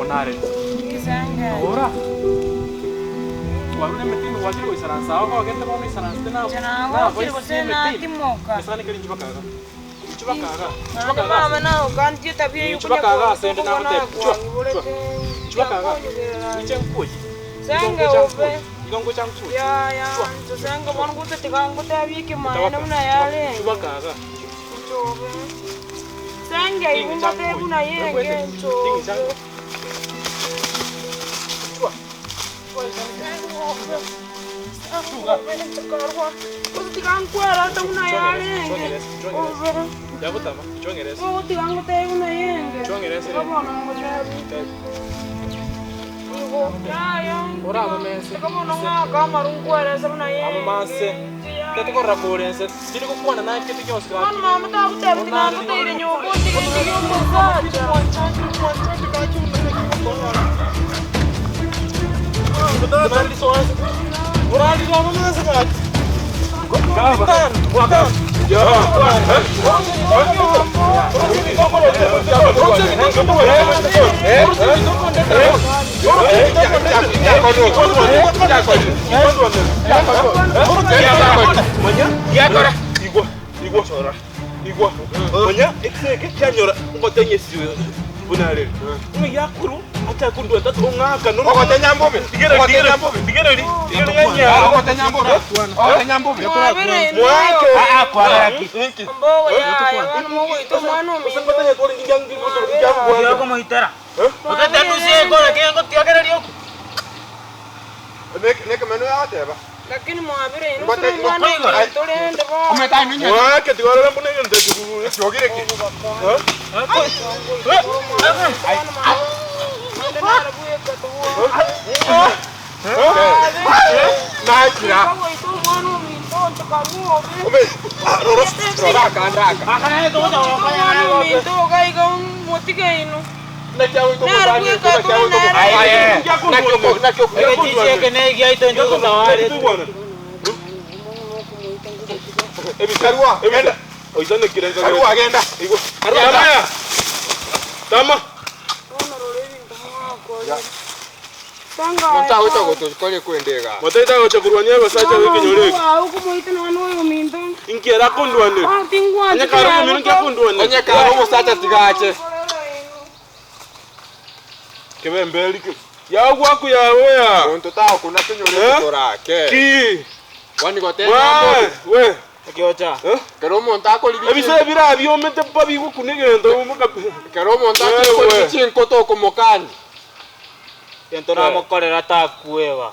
Bonareri. Ora. Kwarure emete ime gwachire goisaransa ao gogete bono oisaransete na Inche na nagokire voice gose y'emete ime. natimoka. Esani keri inchuo bakaga. Inchuo bakaga. Inchuo Naende bakaga mama ase. nagokantie etabia eyio Inchuo konya bakaga ase ende konya nagotebia. Inchuo. Inchuo. nakwanyiborete Inchuo bakaga. nkonyogerera Inche nkoyie. Igo Senge ngocha obe. nkoyie. Igo ngocha nkoyie. Yaya Inchuo. inche senge bono gose tiga ngotebie Eta ekemanene bakaga. buna Inchuo. yarenge. Inchuo bakaga. Inche obe. Senge igo ngotebie buna yenge inche obe. Lakini mwabire inwe omwana ominto rende bono. Gento namokorera takweba.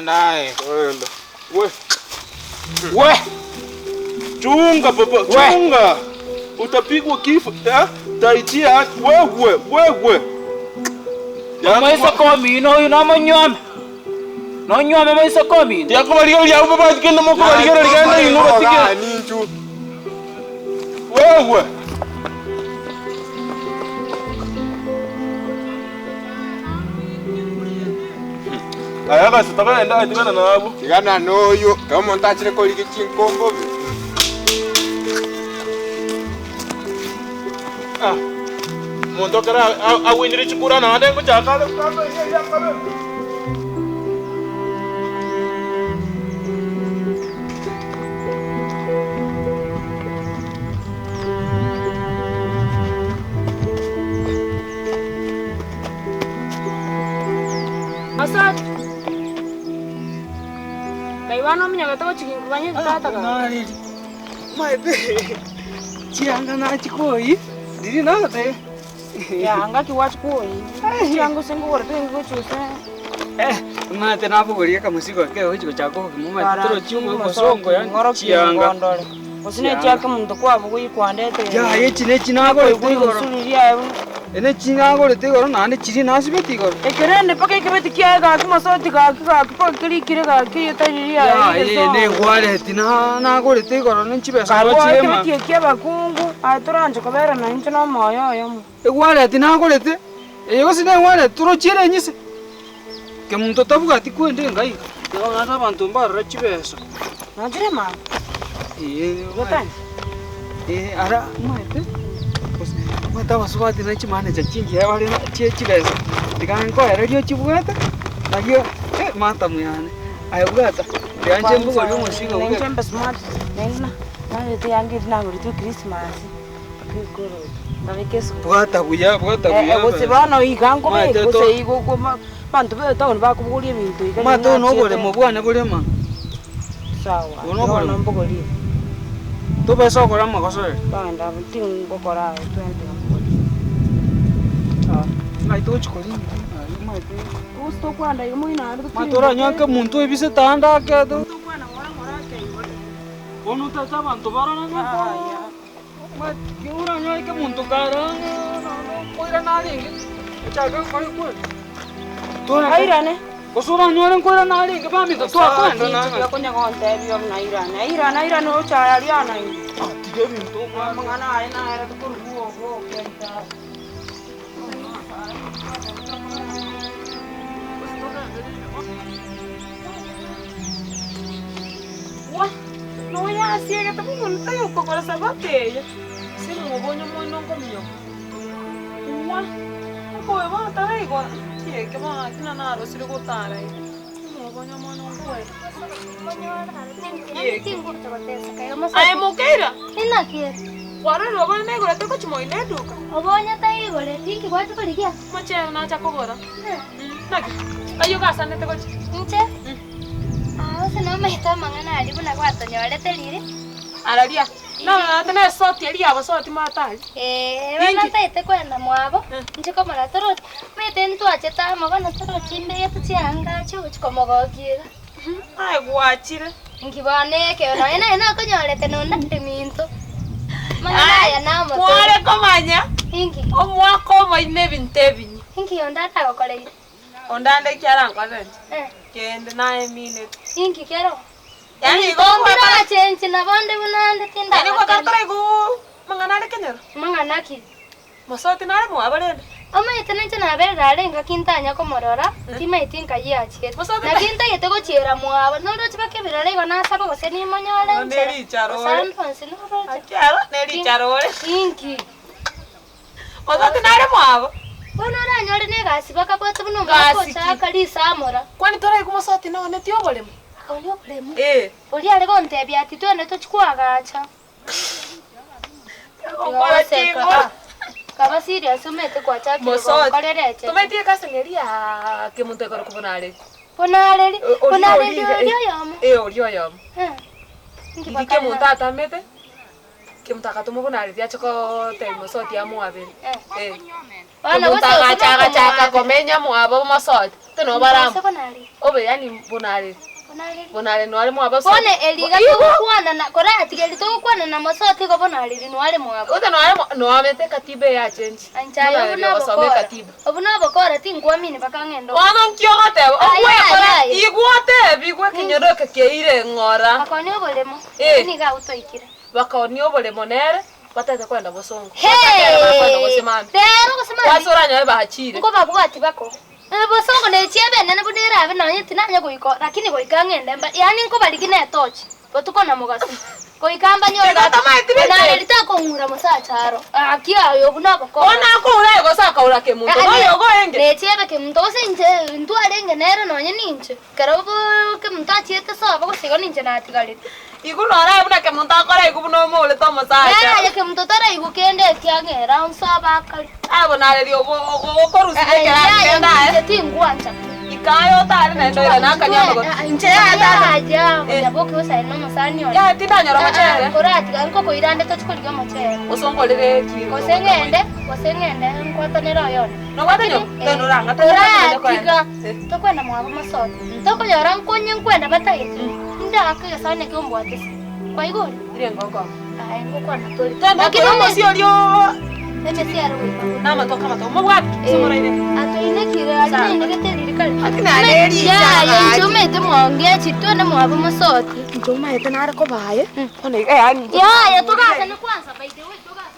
Naye. We. Chunga papa, chunga. Utapigwa kifo, eh? Taichia wewe, wewe. Moise komino oyo nomonywome. Nonywome moise komino. Yakubarigereria abo baba kende mokobarigereria genda ino batige. Wewe. Aya basi tokogenda tigana nabo. Tigana noyo, kero omonto achire korigia chinkombobe. Omonto ekero agwinire chikura naende ngochaka are Asante. Kaibana omunyagete gochikinkubanya tata ga. Nariri. Maete. Chianga nachikoi. Ndiri nagate. Yanga kiwachikoi. Chianga singugore tinguchuse. Eh, mate nabogoria kamusigo ke gochiko chako kimuma toro chiumo gosongo ya chianga. Gose chiake omonto kwabo kwandete. Ya echi nechi nagorete igoro. Igoro. Ene chinagorete igoro naende chiri nasibete igoro. Ekerende mpaka ekebeti kiaye gaki mosoti gaki gaki mpaka kerikire gaki etari Ya riaye. ye ne wallet na nagorete igoro nenchibesa Karwa chirema. ekebeti eki abakungu aye toranje kobera na inche na omoyo oyomo. Ewallet nagorete. Eye gose ne wallet torochiere enyise. Kemunto tabwati kwenda enga iga, igo naende abanto mbarora chibesa. Nachire mama. Ee, Gotani. Ee, ara omanyete, gose omanyete abasubati ne chimanager chingiya bare na chie chibesa, tiga nkoererie ochibwate, nario eh matamu yane, aye bwata, tiga inche mbogorie omosigo Nainche bweka. mbe smart. Naende na narete yanga eria nagoretwe Christmas. Rikoroto. Nabeke esukuru. Bwata buya, bwata buya. Eh, gose bono iga nkobeka Omanyete to- gose igo okoma abanto be etown bakobogoria ebinto iga Omanyete obo na nachiete. oboremo bwane borema. Sawa, Obo na oboremo. bono mbogorie. Tobaisa gokora amagoso ere. Bagenda abwo tingokora aye twende mbogorie. Ng'ai togochi koria aye omanyete. Gose tokwanda iga moino aria Omanyete oranyoke omonto oebisete ande ake to. Tokwana ng'ora ng'ora ake igo. Bono otagete abanto barore ng'a Omanyete oranyore omonto kare ang'e nonya okoirana arenge, ochake gokora ekweri. Airane. Gose oranyore nkoirana arenge baminto twakoenda nang'ana. Okonya gontebia buna airane, airane airane ochaye aria anainde. Tiga ebinto obwate. Amang'ana aye nere tokorwa oboke nchara. Wa, nonya asiegete buna tari kogora sabato eye, ase omobonyo moino nkominyoka. Wa, okoyo bono taraigora, nki eke bono naki narosire gotara iga, omobonyo moino nkoe. Aye mokeira, kwarorire obonye naigorete gochia moino eduka? Omochere nacha kogora. Naki, ayio gasanete gochia? Araria, narorete na esoti eria yabosoti matari. Inki? Aye gwachire. Inki bono ekero nonya naye nakonyorete nonde minto. Amang'ana aya namotore. Kware komanya Inki? omwaka omoino ebinto ebinyi. Inki onde atagokoreire? Onde ande ki arankorere inche? Eh. Kende naye mineti. Inki kero? Yaani igo Ebinto gwakora mbirachenchi nabo nde buna nde yaani gwakora tindabakani. toraigu mang'ana are kenyoro? Mang'ana ki? Mosoti nare mwabo rende. Omanyete ninche naberire are engaki ntanya komorora, timaeti nkai achiete. Mosoti Naki ntagete gochiera mwabo, noroche baka ebirore igo nasaba gose nimonyore Igo nchera. nericharo Gose ore. ande onsi noroche. Akiaro nericharo ore. Inki? Mosoti nare mwabo. Bono oranyore na egasi bakabwate buna omwaka Gasi ki? ochaka risamora. Kwani toraigu mosoti naoneti oboremo? Akaonia oboremo. Eh. Oria are gontebia ati twende tochie koagacha. Gokora chinguru. Kaba serious omanyete gwachakire Mosoti. gonkorera echeche. Tomaeti ekasi ng'eria ya kemonto ekero kobuna areri. Buna areri, Oria buna areri oria oria oyomo. Eh oria oyomo. Eh. Inki Riria bakare kemonto na- atamete, kemonto agatoma buna areri ache kotebia mosoti amoabere. Eh. Eh. Bono Kemonto gose agacha agachaka okomwabera. komenya mwabo mosoti. Tino baramo. Gose buna areri. Obe yaani buna areri. Buna areri. Buna areri noare mwabo soti. Bono eri iga togokwana na koratiga eri togokwana na mosoti igo bono areri noare mwabo. Gose noare noamete ekatiba eye achenchi. Anche aye Buna obwo areri ogosoma nobokora. ekatiba. Obwo nobokora tinkwamini mpaka ng'ende Bono nki ogoteba? Aye, Ogwekora aye, aye. igwe otebi ekenyoro eke keire ng'ora. Bakaonia oboremo, Eh. nigo agotoikire. Bakaonia oboremo nere, batagete kogenda bosongo. Hey! Batakera bakogenda gose mambia. Rero gose mambia. Kwase oranyore bachire. Nkobabwati bako. Eh, bosongo nechiebe enene buna erabe nonye tinanya goika lakini goika ng'ende mba yaani nkobarigia na etochi botuko na mogaso goika mbanyore Igo tomaeti bete. Nare ritakong'ura mosacha aro aki aye obwo nobokora. Bono akoura aye gose akaura kemonto noyo ogoenge. Nechiebe kemonto gose inche ntwarenge nere nonye ninche kero bo kemonto achiete sobo gose igo ninche natigarete. Igo nore buna kemonto akora igo buna omourete omosacha. Nere aye kemonto taraigwa kende ekiagera onsi abakare. Abo nareri okorusia ekero kende aye. Inche tingwancha. Ikaye otare naende oirane akanywa amagoro. Inche yaya tata. Nyaboke gose aye nomosani one. Yaya tindanyora omochere. Koratiga nkokoirande tochi korigia omochere. Gose onkorere ekiro. Gose ng'ende, gose ng'ende nkwatanere oyone. Nobwate nyomba? Tari orang'ate nyomba Koratiga tokwenda mwabo mosote. Tokonyora nkonye nkwenda batagete. Indake egesani eke ombwatese. Kwaigure? Ire ngoko. Aye ngokwana tore. Tenda Lakini kore omosie oria oo. Emesi ere goika. Namatoke amatoke. Mobwate? Ase moraire. Atoinekire aria nainegete riri kare. Lakini naende ericha Yaya gaki. inche omanyete mwongechi twende mwabo mosoti. Inche omanyete nare koba aye. Bono iga yaani. Yaya togasane kwanza by the way togasane.